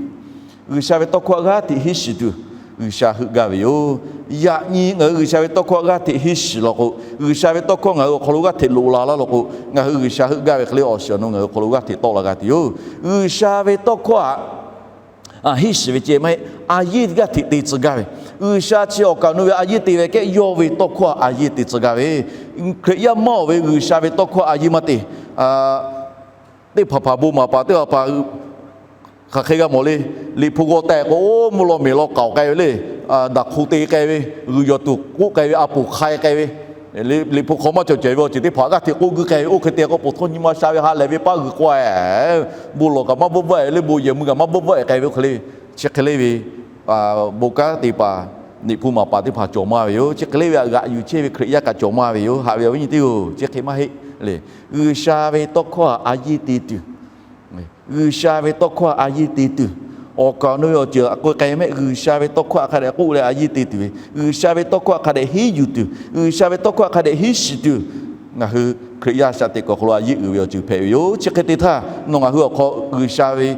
G'uiˬsha ve tawˇ hkawˇ htaꞈ g'aˇ hteꞈ henˇ shiˍ tuˬ, G'uiˬsha heuˆ gaˇ ve yoˬ. Yaꞈ nyi ngaˬ hui G'uiˬsha ve tawˇ hkawˇ htaꞈ g'aˇ hteꞈ henˇ shiˍ law k'o, G'uiˬsha ve tawˇ hkawˇ ngaˬ hui awˬ hk'aw lo g'aˇ hteꞈ loꞈ la laˇ law k'o, ngaˬ hui G'uiˬsha heuˆ gaˇ ve hk'e leh awˬ shiˍ awˬ nu ngaˬ hui awˬ hk'aw lo g'aˇ hteꞈ tawˆ la g'a tuˬ yoˬ. G'uiˬsha ve tawˇ hkawˇ htaꞈ henˇ shiˍ ve ceh maˇ heˆ, a yehˇ g'aˇ hteꞈ te tcuh gaˇ ve. G'uiˬsha chi awˬ kaꞈ awˬ nu ve a yehˇ te ve kehˉ yawˇ ve tawˇ hkawˇ htaꞈ a yehˇ te tcuh gaˇ ve. Hkriꞈ yaˇ maˇ awˬ ve G'uiˬsha ve tawˇ hkawˇ htaꞈ a yehˇ maˇ te. Teˇ hpaˍ hpaˍ bon maˍ paˍ teˇ hpaˍ hpaˍ hk'aˬ hk'e g'a mawˬ le. Liꞈ hpu g'aw tehꞈ k'o, oˇ mvuhˇ law meˍ law k'aoˍ k'ai ve le. Daꞈ hk'u te k'ai ve, g'uiˬ yawˬ tuˬ k'oˆ k'ai ve, a poˍ hk'ai k'ai ve, liꞈ hpu hk'aw maˇ cawˬ cawehˬ ve awˬ ceuˬ teˇ hpaˍ g'aˇ hteꞈ k'oˆ guiˇ k'ai ve, oˇ hk'e te k'o, poˬ htawˇ nyi ma sha ve ha lehˬ ve paˇ g'uiˬ k'oˆ-e, bon lawˬ kaꞈ maˇ bvuhˆ bvuhˆ-e le, bon yehˬ mui kaꞈ maˇ bvuhˆ bvuhˆ-e k'ai ve oˇ hk'e le. Chi hk'e le ve bon kanˉ te paˍ, liꞈ hpu maˍ paˍ teˇ hpaˍ cawˬ maˇ ve yoˬ. Chi hk'e le ve htaꞈ g'aꞈ yuˬ chehˇ ve Hkriꞈ yaˇ kaꞈ cawˬ maˇ ve yoˬ. Haꞈ ve awˬ viˉ nyi teˇ g'aˇ-oˬ, chi hk'e maˇ heˆ le. G'uiˬsha ve tawˇ hkawˇ htaꞈ a yehˇ te tuˬ, G'uiˬsha ve tawˇ hkawˇ htaꞈ a yehˇ te tuˬ, Awˬ kaˍ awˬ nu ve awˬ ceuˬ aꞈ k'oˆ k'ai mehˆ, G'uiˬsha ve tawˇ hkawˇ htaꞈ hk'a dehꞈ k'oˆ leh a yiˇ te tuˬ ve, G'uiˬsha ve tawˇ hkawˇ htaꞈ hk'a dehꞈ hiˉ yuˬ tuˬ, G'uiˬsha ve tawˇ hkawˇ htaꞈ hk'a dehꞈ hiˉ shiˍ tuˬ, ngaˬ hui Hkriꞈ yaˇ shaꞈ teꞈ kuiˬ awˬ hk'aw lo a yiˇ uiˍ ve awˬ ceuˬ hpehꞈ ve yoˬ. Chi hk'e te htaˇ, nawˬ ngaˬ hui awˬ hk'aw G'uiˬsha ve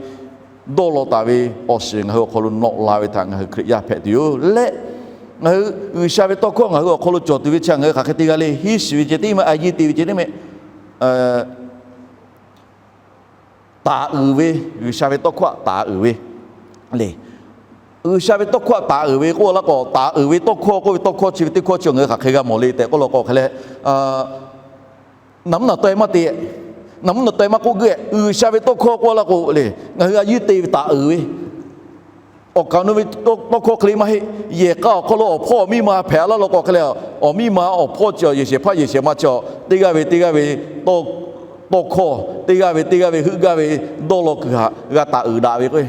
dawˇ law taˍ ve awˬ shiˍ ngaˬ hui awˬ hk'aw lo nawꞈ la ve htaꞈ ngaˬ hui Hkriꞈ yaˇ hpehꞈ tuˬ yoˬ. Leh ngaˬ hui G'uiˬsha ve tawˇ hkawˇ ngaˬ hui awˬ hk'aw lo cawˬ tuˬ ve chi ngaˬ hui hk'aˬ hk'e te g'a le. Hiˉ shiˍ ve ceh tiˉ maˇ, a yiˇ te ve ceh tiˉ maˇ, taˍ uiˍ ve, G'uiˬsha ve tawˇ hkawˇ htaꞈ taˍ uiˍ ve le. G'uiˬsha ve tawˇ hkawˇ htaꞈ taˍ uiˍ ve k'oˆ laˇ k'o, taˍ uiˍ ve tawˇ hkawˇ k'oˆ ve tawˇ hkawˇ chi ve teˇ hkawˇ chi ngaˬ hui hk'aˬ hk'e g'a mawˬ le tehꞈ k'oˆ law k'o hk'e leh, naˍ mvuhˇ naˍ taweh maˇ te, naˍ mvuhˇ naˍ taweh maˇ k'oˆ guiˇ, G'uiˬsha ve tawˇ hkawˇ k'oˆ laˇ k'o le, ngaˬ hui a yiˇ te ve taˍ uiˍ ve awˬ kaˍ awˬ nu ve tawˇ hkawˇ hk'e le maˇ heˆ. Yehˬ k'a awˬ hk'aw lo awˬ hpawˇ awˬ miˇ ma hpehꞈ laˇ law k'o hk'e leh, awˬ miˇ ma awˬ hpawˇ chi yehˬ shehˍ hpaˇ yehˬ shehˍ ma chi teˇ g'aˇ ve teˇ g'aˇ ve tawˇ hkawˇ, teˇ g'aˇ ve teˇ g'aˇ ve heuˆ gaˇ ve dawˇ law kuiˬ htaꞈ g'a taˍ uiˍ daꞈ ve k'o,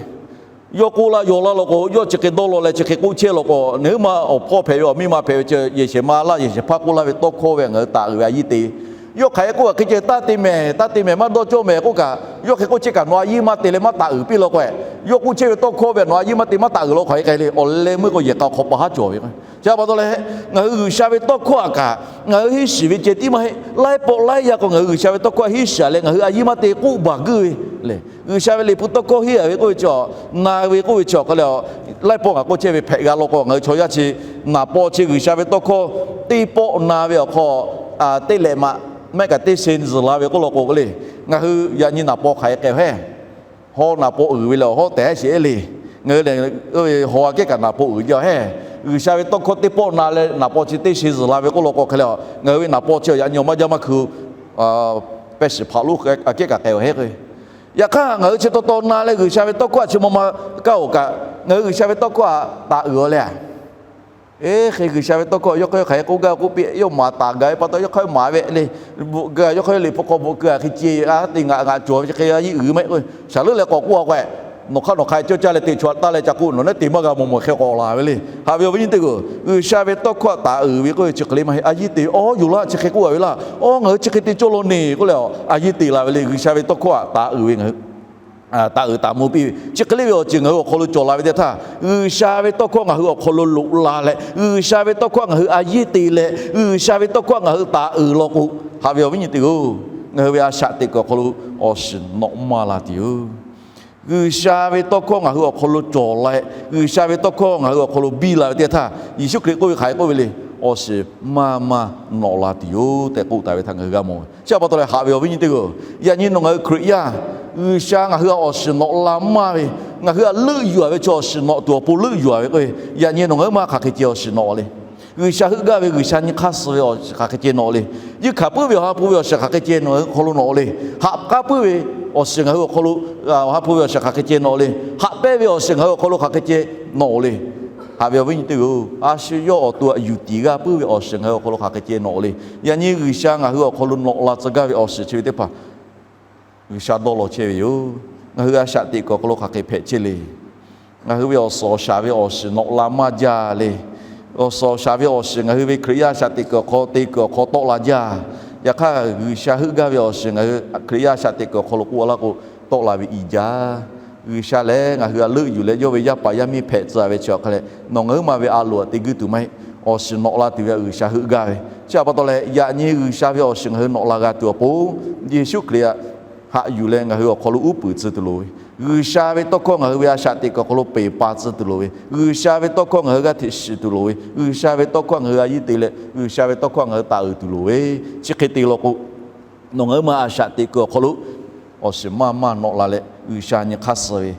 yawˇ k'oˆ laˇ yaw laˇ law k'o, yawˇ chi hk'e dawˇ law leh chi hk'e k'oˆ chehˇ law k'o, nawˬ hui ma awˬ hpawˇ hpehꞈ ve awˬ miˇ ma hpehꞈ ve chi yehˬ shehˍ ma laˇ yehˬ shehˍ hpaˇ k'oˆ laˇ ve tawˇ hkawˇ ve ngaˬ hui taˍ uiˍ ve a yiˇ te ve. Yawˇ hk'aˬ hk'e k'oˆ hk'e ceh taˇ te mehˍ, taˇ te mehˍ, maˇ dawˇ cawˇ mehˍ k'oˆ kaꞈ, yawˇ hk'e k'oˆ chehˇ kaꞈ nawˬ a yiˇ maˇ te leh maˇ taˍ uiˍ piˇ law k'o, yawˇ k'oˆ chehˇ ve tawˇ hkawˇ ve nawˬ a yiˇ maˇ te maˇ taˍ uiˍ law hk'aˬ hk'e k'ai le. Awˬ leh meuˇ k'o yehˬ k'a awˬ hk'aw pa haˉ cawˬ ve k'o, chi pa taw leh ngaˬ hui G'uiˬsha ve tawˇ hkawˇ htaꞈ kaꞈ ngaˬ hui hiˉ shiˍ ve ceh tiˉ maˇ heˆ. Laiˉ pawˆ laiˉ yaˇ k'o ngaˬ hui G'uiˬsha ve tawˇ hkawˇ htaꞈ hiˉ shiˍ leh ngaˬ hui a yiˇ maˇ te k'oˆ baˬ guiˇ ve le. G'uiˬsha ve liꞈ hpu tawˇ hkawˇ henˇ a ve k'oˆ ve chi, na ve k'oˆ ve chi awˬ hk'aw leh, laiˉ pawˆ ngaˬ k'oˆ chehˇ ve hpehꞈ g'a law k'o, ngaˬ hui chaw yaˇ chi naˍ paw chi G'uiˬsha ve tawˇ hkawˇ teˇ pawˆ na ve awˬ hk'aw teˇ lehꞈ maꞈ maˇ heˆ kaꞈ teˇ shen zuhˬ la ve k'oˆ law k'o le, ngaˬ hui yaꞈ nyi naˍ paw hk'aˬ hk'e k'ai hehˉ. Haw naˍ paw uiˍ ve lehˬ, haw tehꞈ sheˍ le. Ngaˬ hui lehˬ, haw aꞈ kehˉ kaꞈ naˍ paw uiˍ jaˇ hehˉ. G'uiˬsha ve tawˇ hkawˇ teˇ pawˆ na leh naˍ paw chi teˇ shen zuhˬ la ve k'oˆ law k'o hk'e leh, ngaˬ hui ve naˍ paw chi yaꞈ nyi awˬ maˇ jaˇ maˇ hkui pehˇ shiˍ hpaꞈ lonˉ aꞈ kehˉ kaꞈ k'ai awˬ hehˉ k'o, yaꞈ hk'aˇ ngaˬ hui chi taw taw na leh G'uiˬsha ve tawˇ hkawˇ htaꞈ chi maw ma kaˇ oˬ kaꞈ, ngaˬ hui G'uiˬsha ve tawˇ hkawˇ htaꞈ taˍ uiˍ a le. Eˬ, hk'e G'uiˬsha ve tawˇ hkawˇ yawˇ hk'aˇ yawˇ hk'aˬ hk'e k'oˆ gaˇ k'oˆ piˇ, yawˇ maˍ taˍ gaˬ ve pa taw yawˇ hk'aˇ yawˇ maˍ ve le. Bvuhꞈ keu a, yawˇ hk'aˇ yawˇ liꞈ hpu hk'aw bvuhꞈ keu a hk'e ce a te ngaˬ ngaˬ cawˬ ve chi hk'e a yiˇ uiˍ maˇ heˆ k'o, shaˍ leuˉ leh k'awꞈ k'oˆ a k'o, nawˬ hk'aˇ nawˬ hk'aˇ cawˇ caˇ leh te chaw taˇ leh ca k'oˆ nawˬ naˉ te maˇ g'a mawˬ mawˬ hk'e k'awꞈ la ve le. Haꞈ ve awˬ viˉ nyi teˇ g'aˇ, G'uiˬsha ve tawˇ hkawˇ htaꞈ taˍ uiˍ ve k'oˆ ve chi hk'e le maˇ heˆ. A yiˇ te ve, awˬ, yoˬ laˇ chi hk'e k'oˆ a ve laˇ, awˬ, ngaˬ hui chi hk'e te cawˇ law neˬ k'oˆ leh a yiˇ te la ve le. G'uiˬsha ve tawˇ hkawˇ htaꞈ taˍ uiˍ ve ngaˬ hui taˍ uiˍ taˍ mvuh piˇ ve chi hk'e le ve awˬ ceuˬ ngaˬ hui awˬ hk'aw lo cawˬ la ve teˇ htaˇ, G'uiˬsha ve tawˇ hkawˇ ngaˬ hui awˬ hk'aw lo loꞈ la leh, G'uiˬsha ve tawˇ hkawˇ ngaˬ hui a yiˇ te leh, G'uiˬsha ve tawˇ hkawˇ ngaˬ hui taˍ uiˍ law k'o, haꞈ ve awˬ viˉ nyi teˇ g'aˇ, ngaˬ hui ve a shaꞈ teꞈ kuiˬ awˬ hk'aw lo awˬ shiˍ nawꞈ maˇ la tuˬ yoˬ. G'uiˬsha ve tawˇ hkawˇ ngaˬ hui awˬ hk'aw lo cawˬ la leh, G'uiˬsha ve tawˇ hkawˇ ngaˬ hui awˬ hk'aw lo biˇ la ve teˇ htaˇ, Yeˍsuˆ Hkriꞈ k'oˆ ve hk'aˬ hk'e k'oˆ ve le, awˬ shiˍ maˇ maˇ nawꞈ la tuˬ yoˬ tehꞈ k'oˆ taˍ ve htaꞈ ngaˬ hui g'a mawˬ ve. Chi pa taw leh haꞈ ve awˬ viˉ nyi teˇ g'aˇ, yaꞈ nyi nawˬ ngaˬ hui Hkriꞈ yaˇ, G'uiˬsha ngaˬ hui htaꞈ awˬ shiˍ nawꞈ la maˇ ve, ngaˬ hui htaꞈ leuˆ yuˬ a ve chi awˬ shiˍ nawꞈ tuˬ awˬ pon leuˆ yuˬ a ve k'o, yaꞈ nyi nawˬ ngaˬ hui maˇ hk'aˬ hk'e ceh awˬ shiˍ nawꞈ le. G'uiˬsha heuˆ gaˇ ve G'uiˬsha nyi hk'aˇ suh ve awˬ shiˍ hk'aˬ hk'e ceh nawꞈ le. Yeunˇ hkanˍ puiˉ ve awˬ ha hpu ve awˬ shiˍ hk'aˬ hk'e ceh nawˬ ngaˬ hui hk'aw lo nawꞈ le. Haꞈ k'aˉ puiˉ ve awˬ shiˍ ngaˬ hui awˬ hk'aw lo, awˬ ha hpu ve awˬ shiˍ hk'aˬ hk'e ceh nawꞈ le. Haꞈ pehnˇ ve awˬ shiˍ ngaˬ hui awˬ hk'aw lo hk'aˬ hk'e ceh nawꞈ le. Haꞈ ve awˬ viˉ nyi teˇ g'aˇ, a shu yawˇ awˬ to htaꞈ yuˬ tiˍ g'a puiˉ ve awˬ shiˍ ngaˬ hui awˬ hk'aw lo hk'aˬ hk'e ceh nawꞈ le. Yaꞈ nyi G'uiˬsha ngaˬ hui awˬ hk'aw lo nawꞈ la tcuh gaˇ ve awˬ shiˍ chi ve teˇ hpaˍ G'uiˬsha dawˇ law chehˇ ve yoˬ. Ngaˬ hui a shaꞈ teꞈ kuiˬ awˬ hk'aw lo hk'aˬ hk'e hpehꞈ chehˇ le. Ngaˬ hui ve awˬ suhˍ awˬ shaˍ ve awˬ shiˍ nawꞈ la maˇ jaˇ le. Awˬ suhˍ awˬ shaˍ ve awˬ shiˍ ngaˬ hui ve Hkriꞈ yaˇ a shaꞈ teꞈ kuiˬ awˬ hk'aw te kuiˬ awˬ hk'aw tawˆ la jaˇ. Yaꞈ hk'aˇ G'uiˬsha heuˆ gaˇ ve awˬ shiˍ ngaˬ hui Hkriꞈ yaˇ a shaꞈ teꞈ kuiˬ awˬ hk'aw lo k'oˆ a laˇ k'o, tawˆ la ve i jaˇ. G'uiˬsha lehˬ ngaˬ hui htaꞈ leuˆ yuˬ leh yawˇ ve yaˇ paˍ yaˇ miˇ hpehꞈ tcuh ve chi awˬ hk'a leh, nawˬ ngaˬ hui ma ve a loˍ htaꞈ te guiˇ tuˬ maˇ heˆ. Awˬ shiˍ nawꞈ la tuˬ ve htaꞈ G'uiˬsha heuˆ gaˇ ve chi pa taw leh, yaꞈ nyi G'uiˬsha ve awˬ shiˍ ngaˬ hui nawꞈ la g'a tuˬ awˬ pon, Yeˍsuˆ Hkriꞈ htaꞈ haꞈ yuˬ leh ngaˬ hui awˬ hk'aw lo uˉ peunˍ tcuh tuˬ loˍ ve, G'uiˬsha ve tawˇ hkawˇ ngaˬ hui ve a shaꞈ teꞈ kuiˬ awˬ hk'aw lo peˬ pa tcuh tuˬ loˍ ve, G'uiˬsha ve tawˇ hkawˇ ngaˬ hui g'aˇ hteꞈ shiˍ tuˬ loˍ ve, G'uiˬsha ve tawˇ hkawˇ ngaˬ hui a yiˇ te leh G'uiˬsha ve tawˇ hkawˇ ngaˬ hui taˍ uiˍ tuˬ loˍ ve, chi hk'e te law k'o, nawˬ ngaˬ hui ma a shaꞈ teꞈ kuiˬ awˬ hk'aw lo awˬ shiˍ maˇ maˇ nawꞈ la leh G'uiˬsha nyi hk'aˇ suh ve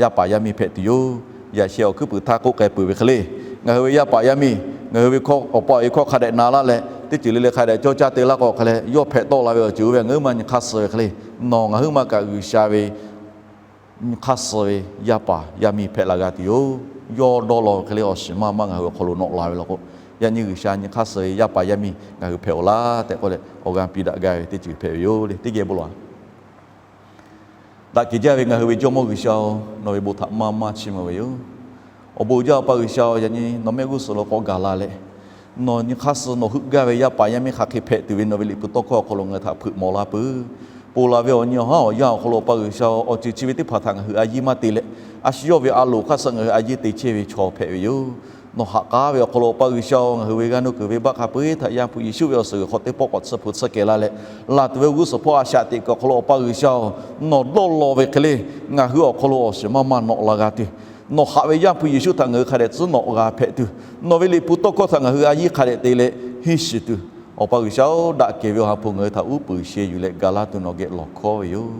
yaˇ paˍ yaˇ miˇ hpehꞈ tuˬ yoˬ. Yaꞈ sheh awˬ hkuiˉ puiˍ htaˇ k'oˆ k'ai peuˬ ve hk'e le, ngaˬ hui ve yaˇ paˍ yaˇ miˇ, ngaˬ hui ve hkawˇ awˬ pa awˬ e hkawˇ hk'a dehꞈ na laˇ leh teˇ ceuˬ le le hk'a dehꞈ cawˇ caˇ te laˇ k'o hk'a leh, yawˇ hpehꞈ tawˆ la ve awˬ ceuˬ oˇ ve ngaˬ hui ma nyi hk'aˇ suh ve hk'e le, nawˬ ngaˬ hui ma kaꞈ G'uiˬsha ve nyi hk'aˇ suh ve yaˇ paˍ yaˇ miˇ hpehꞈ la g'a tuˬ yoˬ. Yawˇ dawˇ law ve hk'e le awˬ shiˍ maˇ maˇ ngaˬ hui awˬ hk'aw lo nawꞈ la ve law k'o, yaꞈ nyi G'uiˬsha nyi hk'aˇ suh ve yaˇ paˍ yaˇ miˇ ngaˬ hui hpehꞈ-oˬ laˇ tehꞈ k'oˆ leh awˬ g'aˇ piˇ daꞈ gaˇ ve teˇ ceuˬ hpehꞈ ve yoˬ le. Teˇ geh bon lawˬ-a. Daꞈ kehˬ jaˇ ve ngaˬ hui ve Jawˇmawˇ G'uiˬsha-oˬ, nawˬ ve bon htaꞈ maˇ maˇ chiˇ mvuh ve yoˬ. Awˬ bon uiˍ jaˇ Awˬ pa G'uiˬsha-oˬ, yaꞈ nyi nawˬ mehˆ g'uˇ suhˍ lo k'awꞈ gaˬ la leh, nawˬ nyi hk'aˇ suh nawˬ heuˆ gaˇ ve yaˇ paˍ yaˇ miˇ hk'aˬ hk'e hpehꞈ tuˬ ve nawˬ ve liꞈ hpu tawˇ hkawˇ awˬ hk'aw lo ngaˬ hui htaꞈ hpeuꞈ mawˬ la peuˬ. Ponˬ laˬ ve awˬ nyi awˬ haˉ awˬ yanˇ awˬ hk'aw lo Awˬ pa G'uiˬsha-oˬ, awˬ ceuˬ chi ve teˇ hpaˍ htaꞈ ngaˬ hui a yiˇ maˇ te leh, a shu yawˇ ve a loˍ hk'aˇ suh ngaˬ hui a yiˇ te chehˇ ve chaw hpehꞈ ve yoˬ. Nawˬ haꞈ k'aˉ ve awˬ hk'aw lo Awˬ pa G'uiˬsha-oˬ, ngaˬ hui ve g'aˇ nuˇ kuiˬ ve baˆ hk'a peu-eˬ htaꞈ Yaˇ hpu Yeˍsuˆ ve awˬ suhˍ g'uiˬ hk'aw teˇ pawˆ k'awꞈ tsuhˇ hpu tsuhˇ kehˬ la leh, laˬ tuˬ ve g'uˇ suhˍ hpawˇ a shaꞈ teꞈ kuiˬ awˬ hk'aw lo Awˬ pa G'uiˬsha-oˬ, nawˬ dawˇ law ve hk'e le ngaˬ hui awˬ hk'aw lo awˬ shiˍ maˇ maˇ nawꞈ la g'a tuˬ, nawˬ haꞈ ve Yaˇ hpu Yeˍsuˆ htaꞈ ngaˬ hui hk'a dehꞈ tcuhˉ nawꞈ g'a hpehꞈ tuˬ, nawˬ ve liꞈ hpu tawˇ hkawˇ htaꞈ ngaˬ hui a yiˇ hk'a dehꞈ te leh henˇ shiˍ tuˬ, Awˬ pa G'uiˬsha-oˬ, daꞈ kehˬ ve awˬ ha hpu ngaˬ hui htaꞈ uˉ peunˍ sheh yuˬ leh ga laˇ tuˬ nawˬ geh lawˬ hkawˉ ve yoˬ.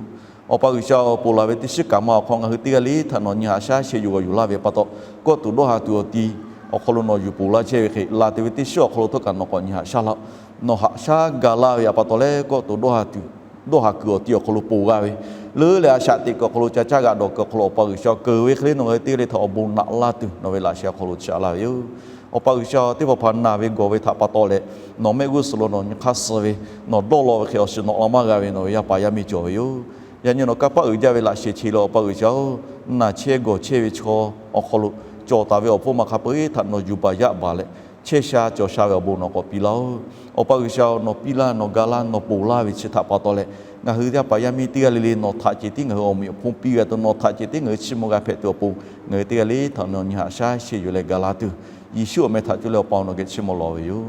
Awˬ pa G'uiˬsha-oˬ, ponˬ laˬ ve teˇ shiˉ kaꞈ ma awˬ hk'aw ngaˬ hui teˇ g'aˇ le htaꞈ nawˬ nyi haꞈ shaˉ sheh yuˬ g'awˬ yuˬ laˇ ve pa taw, kawˆ tuˬ dawˇ ha tuˬ awˬ ti awˬ hk'aw lo nawˬ yuˬ ponˬ laˇ chehˇ ve hk'e, laˬ tuˬ ve teˇ shiˉ awˬ hk'aw lo htawˇ kaꞈ nawˬ k'awꞈ nyi haꞈ shaˉ laˇ-oˆ. Nawˬ haꞈ shaˉ ga laˇ ve pa taw leh, kawˆ tuˬ dawˇ ha tuˬ dawˇ ha kuiˬ awˬ ti awˬ hk'aw lo ponˬ g'a ve, leuˉ leh a shaꞈ teꞈ kuiˬ awˬ hk'aw lo ca caˇ g'aꞈ dawˬ kuiˬ awˬ hk'aw lo Awˬ pa G'uiˬsha-oˬ, keu ve hk'e le nawˬ hui teˇ g'aˇ le htaꞈ awˬ bon naꞈ laˇ tuˬ nawˬ ve laꞈ sheh awˬ hk'aw lo chaꞈ laˇ ve yoˬ. Awˬ pa G'uiˬsha-oˬ, teˇ hpaˍ hpaˍ naˬ ve gawˬ ve htaꞈ pa taw leh, nawˬ mehˆ g'uˇ suhˍ lo nawˬ nyi hk'aˇ suh ve, nawˬ dawˇ law ve hk'e awˬ shiˍ nawꞈ la maˇ g'a ve nawˬ ve yaˇ paˍ yaˇ miˇ cawˬ ve yoˬ. Yaꞈ nyi nawˬ kanˇ paˆ uiˍ jaˇ ve laꞈ sheh che leh Awˬ pa G'uiˬsha-oˬ, naˬ chehˇ gawˬ chehˇ ve chaw awˬ hk'aw lo cawˬ taˍ ve awˬ hpfuhˇ ma hk'a peu-eˬ htaꞈ nawˬ yuˬ baˬ yaˇ baˬ leh, chehˇ sha cawˬ sha ve awˬ bon nawˬ k'awꞈ piˇ laˇ-oˆ. Awˬ pa G'uiˬsha-oˬ, nawˬ piˇ laˇ nawˬ ga laˇ nawˬ ponˬ laˇ ve chi htaꞈ pa taw leh, ngaˬ hui yaˇ paˍ yaˇ miˇ teˇ g'aˇ le le nawˬ htaꞈ cehˬ tiˉ ngaˬ hui awˬ meꞈ awˬ hponˇ piˇ g'a tuˬ, nawˬ htaꞈ cehˬ tiˉ ngaˬ hui chiˇ mvuh g'a hpehꞈ tuˬ awˬ pon, ngaˬ hui teˇ g'aˇ le htaꞈ nawˬ nyi haꞈ shaˉ sheh yuˬ leh ga laˇ tuˬ, Yeˍsuˆ awˬ meh htaꞈ cuˇ leh Awˬ pa-oˬ, nawˬ geh chiˇ mvuh lawˬ ve yoˬ.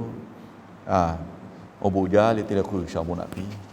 Awˬ bon jaˇ le teˇ leh hk'oˆ G'uiˬsha awˬ bon naꞈ piˇ